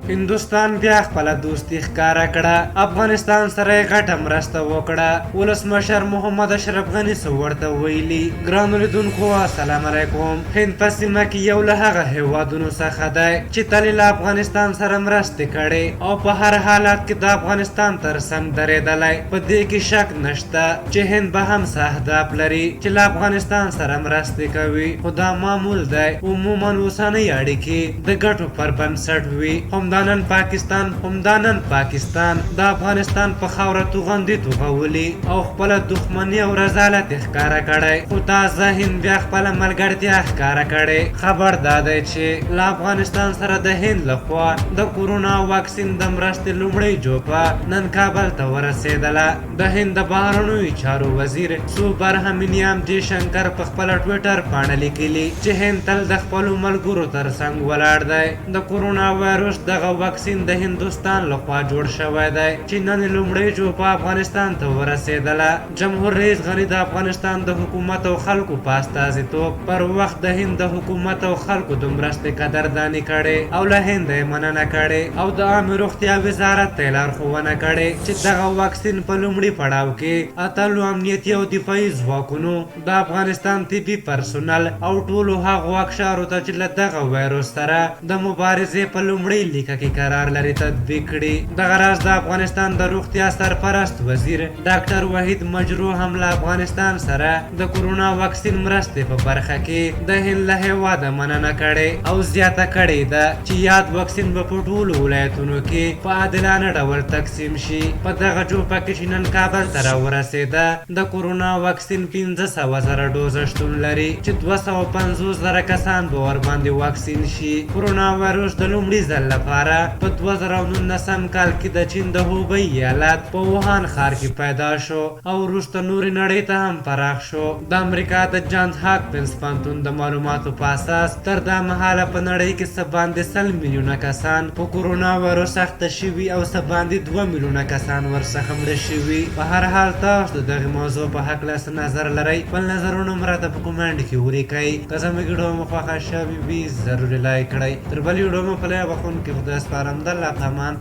هندوستان بیا خپله دوستي ښکاره کړه، افغانستان سره یې غټه مرسته وکړه. ولسمشر محمد اشرف غني څه ورته ویلي؟ ګرانو لیدونکو السلام علیکم. هند په سیمه کې یو له هغه هیوادونو څخه دی چې تل یې له افغانستان سره مرستې کړې او په هر حالت کې د افغانستان تر څنګ درېدلی. په دې کې شک نشته چې هند به هم څه اهداف لري چې له افغانستان سره مرستې کوي، خو دا معمول دی. عموما اوسنۍ اړیکې د ګټو پر بنسټ وي. همدا نن پاکستان د افغانستان په خاوره توغندي توغولي او خپله دښمني او رذالت یې ښکاره کړی، خو تازه هند بیا خپله ملګرتیا ښکاره کړې. خبر دا دی چې له افغانستان سره د هند لخوا د کورونا واکسین د مرستې لومړۍ جوپه نن کابل ته ورسېدله. د هند د بهرنیو چارو وزیر سوبرهمنیام جې شنکر په خپله ټویټر پاڼه لیکلي چې هند تل د خپلو ملګرو تر څنګ ولاړ دی. د کورونا وایروس دغه واکسین د هندوستان لخوا جوړ شوی دی چې نن لومړۍ جوپه افغانستان ته ورسېدله. جمهور رئیس غني د افغانستان د حکومت او خلکو په استازیتوب پر وخت د هند د حکومت او خلکو د مرستې قدرداني کړې او له هنده یې مننه کړې او د عامې روغتیا وزارت ته یې لارښوونه کړې چې دغه واکسین په لومړي پړاو کې اتلو امنیتي او دفاعي ځواکونو، د افغانستان طبي پرسونل او ټولو هغو اقشارو ته چې له دغه وایروس سره د مبارزې په لومړۍ لیکه کې قرار لري تطبیق کړي. دغه راز د افغانستان د روغتیا سرپرست وزیر ډاکټر وحید مجروح هم له افغانستان سره د کورونا واکسین مرستې په برخه کې د هند له هېواده مننه کړې او زیاته کړې ده چې یاد واکسین به په ټولو ولایتونو کې په عادلانه ډول تقسیم شي. په دغه جوپه کې چې نن کابل ته راورسېده د کورونا واکسین 500,000 ډوزه شتون لري چې 250,000 کسان به ورباندې واکسین شي. کورونا وایروس د لومړي ځل لپاره په 2019 کال کې د چین د هوبۍ ایالت په ووهان ښار کې پیدا شو او وروسته نورې نړۍ ته هم پراخ شو. د امریکا د جانز هاپکینز پوهنتون د معلوماتو په اساس تر دا مهاله په نړۍ کې څه باندې 100 میلیونه کسان په کورونا وایروس اخته شوي او څه باندې 2 میلیونه کسان ورڅخه مړه شوي. په هر حال تاسو د دغې موضوع په هکله څه نظر لرئ؟ خپل نظرونه هم راته په کومنټ کې ولیکئ. که زموږ ویډیو مو خوښه شوې وي ضرور یې لایک کړئ. تر بلې ویډیو مو په لویه بخښونکي خدای سپارم. د الله په امان.